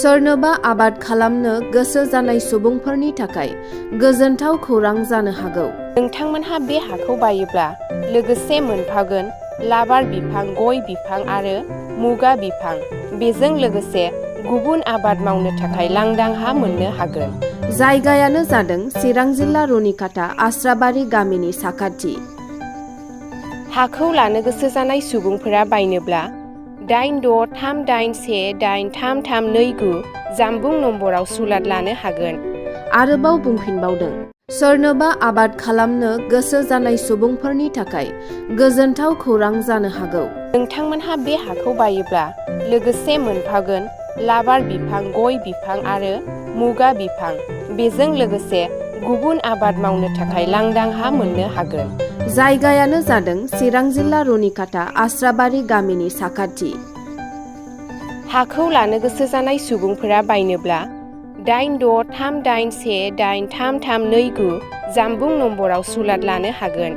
सोरनोबा आबाद खालामनो गोसो जानाय सुबुंफोरनि थाखाय गोजोनथाव खौरां जानो हागौ। नोंथांमोनहा बे हाखौ बायोब्ला लोगोसे मोनफागोन लाबार बिफां, गय बिफां आरो मुगा बिफां। बेजों लोगोसे गुबुन आबाद मावनो थाखाय लांदां हा मोननो हागोन। जायगायानो जादों चिरां जिल्ला रुनिकाटा आस्राबारि गामिनि साखाथि। हाखौ लानो गोसो जानाय सुबुंफोरा बायनोब्ला 8638183329 जानबुं नम्बराव सुलाद लानो हागोन। आरोबाव बुंफिनबावदों, सोरनोबा आबाद खालामनो गोसो जानाय सुबुंफोरनि थाखाय गोजोनथाव खौरां जानो हागौ। नोंथांमोनहा बे हाखौ बायोब्ला लोगोसे मोनफागोन लाबार बिफां, गय बिफां आरो मुगा बिफां। बेजों लोगोसे गुबुन आबाद मावनो थाखाय लांदां हा मोननो हागोन। जायगायानो जादों चिरां जिल्ला रुनिकाटा आस्राबारि गामिनि साखाथि। हाखौ लानो गोसो जानाय सुबुंफोरा बायनोब्ला 8638183329 जानबुं नम्बराव सुलाद लानो हागोन।